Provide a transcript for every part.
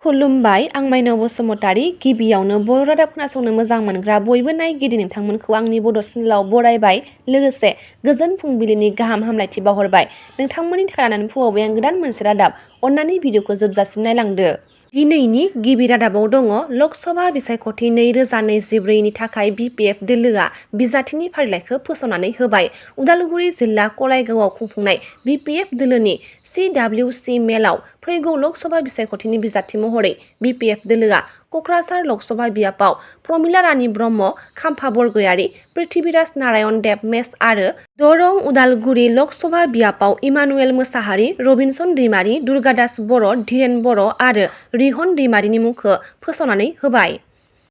खुलुमबाय आं माइनाव बसुमतारी गिबियावनो बर' रादाब खोनासंनो मोजां मोनग्रा बयबो नायगिरि नोंथांमोनखौ आंनि बड' चेनेलाव बरायबाय लोगोसे गोजोन फुंबिलिनि गाहाम हामलायथि बावहरबाय। नोंथांमोननि थाखाय लानानै फैबाय आं गोदान मोनसे रादाब। अन्नानै भिडिअखौ जोबजासिम नायलांदो। दिनैनि गिबि रादाबाव दङ लकसभा बिसायख'थि 2024 नि थाखाय बिपिएफ दोलोआ बिजाथिनि फारिलाइखौ फोसावनानै होबाय। उदालगुरि जिल्ला कलायगावआव खुंफुंनाय बिपिएफ दोलोनि CWC मेलाव फैगौ लकसभा बिसायख'थिनि बिजाथि महरै बिपिएफ दोलोआ क'क्राझार लकसभा बियाबाव प्रमिला रानी ब्रह्म, खाम्फा बरगयारी, पृथ्वीराज नारायण देब मेस आरो दरं उदालगुरि लकसभा बियाबाव इमानुएल मोसाहारि, रबिनसन दैमारी, दुर्गादास बर', धीरेन बर' आरो रिहन दैमारीनि मुंखौ फोसावनानै होबाय।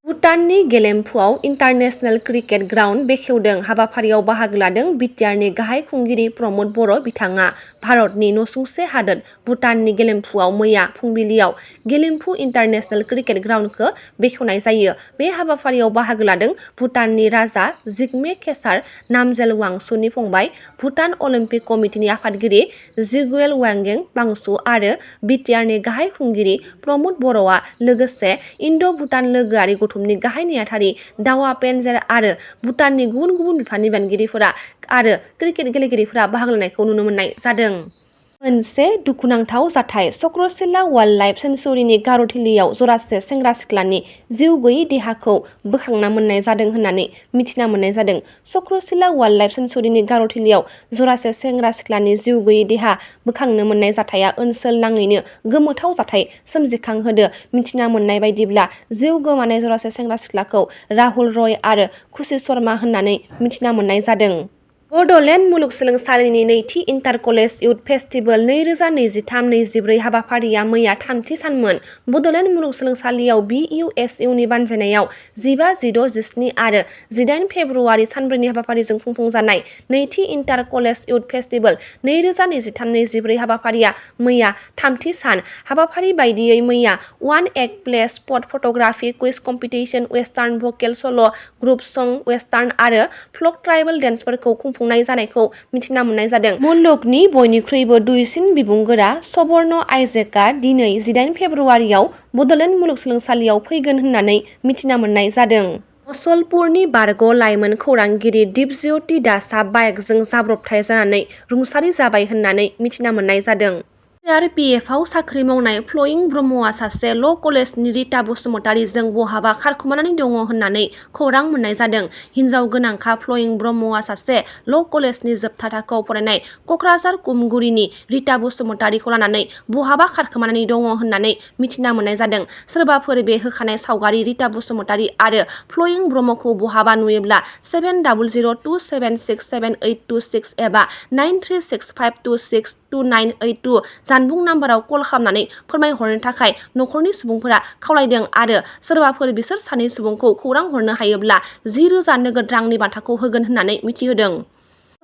भुटाननि गेलेमफुआव इन्टारनेशनेल क्रिकेट ग्राउन्ड बेखेवदों हाबाफारियाव बाहागो लादों बिटिआरनि गाहाय खुंगिरि प्रमद बर' बिथाङा भारतनि नसुंसे हादोर भुटाननि गेलेमफुआव मैया फुंबिलियाव गेलेमफु इन्टारनेशनेल क्रिकेट ग्राउन्डखौ बेखेवनाय जायो। बे हाबाफारियाव बाहागो लादों भुटाननि राजा जिगमे खेसार नामजेल वांसुनि फंबाय, भुटान अलिम्पिक कमिटिनि आफादगिरि जिगुएल वांगें बांसु आरो बिटिआरनि गाहाय खुंगिरि प्रमद बर'आ लोगोसे इन्ड'-भुटान लोगोआरि गौथुमनि गाहाय नेहाथारि दावा पेन्जेर आरो भुटाननि गुबुन गुबुन बिफाननि बानगिरिफोरा आरो क्रिकेट गेलेगिरिफोरा बाहागो लानायखौ नुनो मोननाय जादों। मोनसे दुखुनांथाव जाथाय चक्रशिला वाइल्ड लाइफ सेंक्सुवेरिनि गार'थिलियाव जरासे सेंग्रा-सिख्लानि जिउ गैयै देहाखौ बोखांना मोननाय जादों होननानै मिथिना मोननाय जादों। चक्रशिला वाइल्ड लाइफ सेंक्सुवेरिनि गार'थिलियाव जरासे सेंग्रा-सिख्लानि जिउ गैयै देहा बोखांनो मोननाय जाथाया ओनसोल नाङैनो गोमोथाव जाथाय सोमजिखांहोदो। मिथिना मोननाय बायदिब्ला जिउ गोमानाय जरासे सेंग्रा-सिख्लाखौ राहुल रय आरो खुशी शर्मा होननानै मिथिना मोननाय जादों। बड'लेण्ड मुलुगसोलोंसालिनि नैथि इन्टार कलेज इउथ फेस्टिभेल 2023-24 हाबाफारिया मैया थामथि सानमोन। बड'लेण्ड मुलुगसोलोंसालियाव BUSUनि बानजायनायाव 15, 16, 17 आरो 18 फेब्रुवारि सानब्रैनि हाबाफारिजों खुंफुंजानाय नैथि इन्टार कलेज इउथ फेस्टिभेल 2023-24 हाबाफारिया मैया थामथि सान। हाबाफारि बायदियै मैया one act play spot photography quiz competition, western vocal सल', ग्रुप सं, वेस्टार्न आरो फ्लक ट्राइबेल डेन्सफोरखौ खुंफुंनाय जानायखौ मिथिना मोननाय जादों। मुलुगनि बयनिख्रुइबो दुइसिन बिबुंगोरा सवर्ण आइजेकआ दिनै 18 फेब्रुवारियाव बड'लेण्ड मुलुगसोलोंसालियाव फैगोन होननानै मिथिना मोननाय जादों। मसलपुरनि बारग' लाइमोन खौरांगिरि दिपज्यति दासआ बाइकजों जाब्रबथाय जानानै रुंसारि जाबाय होननानै मिथिना मोननाय जादों। CRPFआव साख्रि मावनाय फ्लयिं ब्रह्मआ सासे ल' कलेजनि रिता बसुमतारीजों बहाबा खारखोमानानै दङ होननानै खौरां मोननाय जादों। हिनजाव गोनांखा फ्लयिं ब्रह्मआ सासे ल' कलेजनि जोबथा थाखोआव फरायनाय क'क्राझार कुमगुरिनि रिता बसुमतारीखौ लानानै बहाबा खारखोमानानै दङ होननानै मिथिना मोननाय जादों। सोरबाफोर बे होखानाय सावगारि रिता बसुमतारी आरो फ्लयिं ब्रह्मखौ बहाबा नुयोब्ला 7002767826 एबा 9365262982 जानबुं नाम्बाराव कल खालामनानै फोरमायहरनो थाखाय नखरनि सुबुंफोरा खावलायदों आरो सोरबाफोर बिसोर सानै सुबुंखौ खौरां हरनो हायोब्ला 10,000 नोगोद रांनि बान्थाखौ होगोन होननानै मिथिहोदों।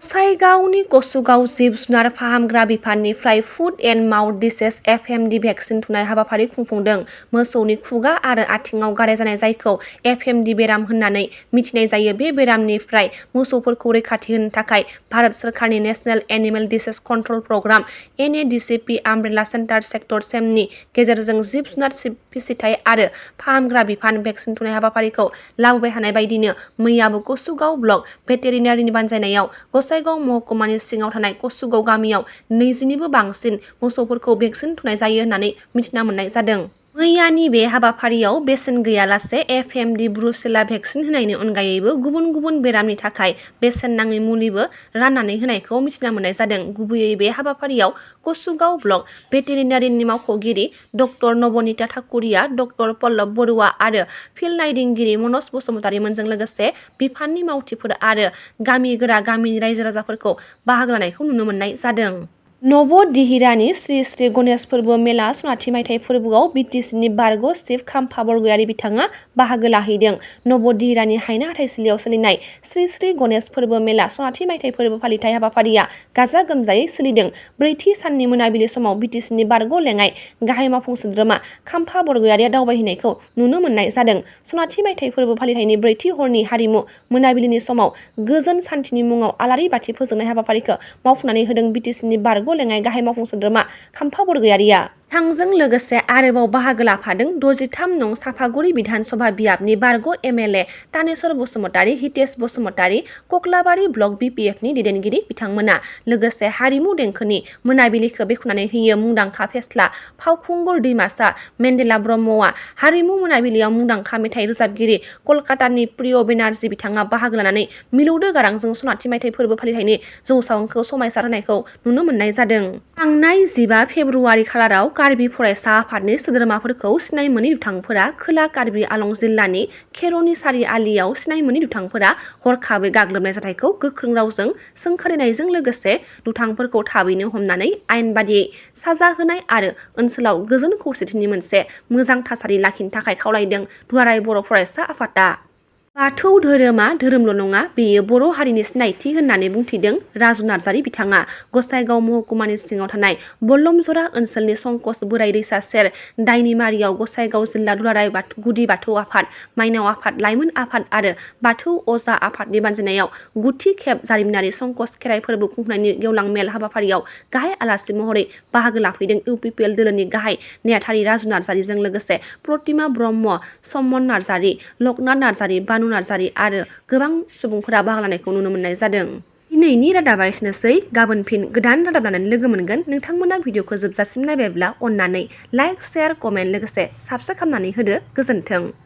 गसाइगावनि कसुगाव जिब जुनार फाहामग्रा बिफाननिफ्राय foot and mouth disease FMD vaccine थुनाय हाबाफारि खुंफुंदों। मोसौनि खुगा आरो आथिंआव गाराय जानाय जायखौ FMD बेराम होननानै मिथिनाय जायो। बे बेरामनिफ्राय मोसौफोरखौ रैखाथि होनो थाखाय भारत सोरखारनि national animal disease control programme NADCP umbrella central sector सेमनि गेजेरजों जिब जुनार फिसिथाइ आरो फाहामग्रा बिफान भेक्सिन थुनाय हाबाफारिखौ लाबोबाय थानाय बायदिनो मैयाबो कसुगाव ब्लक भेटेरिनारिनि बानजायनायाव गसाइगाव महकुमानि सिङाव थानाय कसुगाव गामियाव 20निबो बांसिन मोसौफोरखौ भेक्सिन थुनाय जायो होननानै मिथिना मोननाय जादों। मैयानि बे हाबाफारियाव बेसेन गैयालासे FMD ब्रुसेला भेक्सिन होनायनि अनगायैबो गुबुन गुबुन बेरामनि थाखाय बेसेन नाङै मुलिबो राननानै होनायखौ मिथिना मोननाय जादों। गुबैयै बे हाबाफारियाव कसुगाव ब्लक भेटेरिनारिनि मावख'गिरि डक्टर नबनिता ठाकुरिया, डक्टर पल्लब बरुवा आरो फिल्ड नायदिंगिरि मनज बसुमतारीमोनजों लोगोसे बिफाननि मावथिफोर आरो गामिगोरा गामिनि रायजो राजाफोरखौ बाहागो लानायखौ नुनो मोननाय जादों। नबदिहिरानि श्री श्री गणेश फोरबो मेला सनाथि मायथाइ फोरबोआव BTCनि बारग' चिफ खाम्फा बरगयारी बिथाङा बाहागो लाहैदों। नबदिहिरानि हायना हाथाइसालियाव सोलिनाय श्री श्री गणेश फोरबो मेला सनाथि मायथाइ फोरबो फालिथाइ हाबाफारिया गाजा गोमजायै सोलिदों। ब्रैथि साननि मोनाबिलि समाव BTCनि बारग' लेङाइ गाहाय मावफुं सोद्रोमा खाम्फा बरगयारीया दावबायहैनायखौ नुनो मोननाय जादों। सनाथि मायथाइ फोरबो फालिथायनि ब्रैथि हरनि हारिमु मोनाबिलिनि समाव गोजोन सान्थिनि मुङाव आलारि बाथि फोजोंनाय हाबाफारिखौ मावफुंनानै होदों BTCनि बारग' लेङाइ गाहाय मावफुं सोद्रोमा खाम्फा बरगयारीया। बिथांजों लोगोसे आरोबाव बाहागो लाफादों 63 नं साफागुरि बिधान सभा बियाबनि बारग' एमएलए तानेश्वर बसुमतारी, हितेश बसुमतारी, कक्लाबारि ब्लक बिपिएफनि दैदेनगिरि बिथांमोना लोगोसे हारिमु देंखोनि मोनाबिलिखौ बेखेवनानै होयो मुंदांखा फेस्ला फावखुंगुर दैमासा मेन्देला ब्रह्मआ हारिमु मोनाबिलियाव मुंदांखा मेथाइ रोजाबगिरि कलकातानि प्रिय बेनार्जी बिथाङा बाहागो लानानै मिलौदो गारांजों सनाथि मायथाइ फोरबो फालिथायनि जौसांखौ समायसार होनायखौ नुनो मोननाय जादों। थांनाय 15 फेब्रुवारि खालाराव कार्बि फरायसा आफादनि सोद्रोमाफोरखौ सिनाय मोनै दुथांफोरा खोला कार्बि आलं जिल्लानि खेर'नि सारि आलियाव सिनाय मोनै दुथांफोरा हरखाबै गाग्लोबनाय जाथायखौ गोख्रों रावजों सोंखारिनायजों लोगोसे दुथांफोरखौ थाबैनो हमनानै आयेन बादियै साजा होनाय आरो ओनसोलाव गोजोन खौसेथिनि मोनसे मोजां थासारि लाखिनो थाखाय खावलायदों दुलाराय बर' फरायसा आफादा। बाथौ धोरोमा धोरोमल' नङा, बेयो बर' हारिनि सिनायथि होननानै बुंथिदों राजु नार्जारी बिथाङा। गसाइगाव महकुमानि सिङाव थानाय बल्लमजरा ओनसोलनि संकस बोराइ दैसा सेर दाइनिमारियाव गसाइगाव जिल्ला दुलाराय गुदि बाथौ आफाद, माइनाव आफाद, लाइमोन आफाद आरो बाथौ अजा आफादनि बानजायनायाव गुथि खेब जारिमिनारि संकस खेराइ फोरबो खुंफुंनायनि गेवलां मेल हाबाफारियाव गाहाय आलासि महरै बाहागो लाफैदों इउपिपिएल दोलोनि गाहाय नेहाथारि राजु नार्जारीजों लोगोसे प्रतिमा ब्रह्म, समन नार्जारी, लकनाथ नार्जारी, बानु नार्जारी आरो गोबां सुबुंफोरा बाहागो लानायखौ नुनो मोननाय जादों। दिनैनि रादाबा एसेनोसै, गाबोन फिन गोदान रादाब लानानै लोगो मोनगोन। नोंथांमोना भिडिअखौ जोबजासिम नायबायब्ला अननानै लाइक, शेयार, कमेन्ट लोगोसे साबस्क्राइब खालामनानै होदो। गोजोन्थों।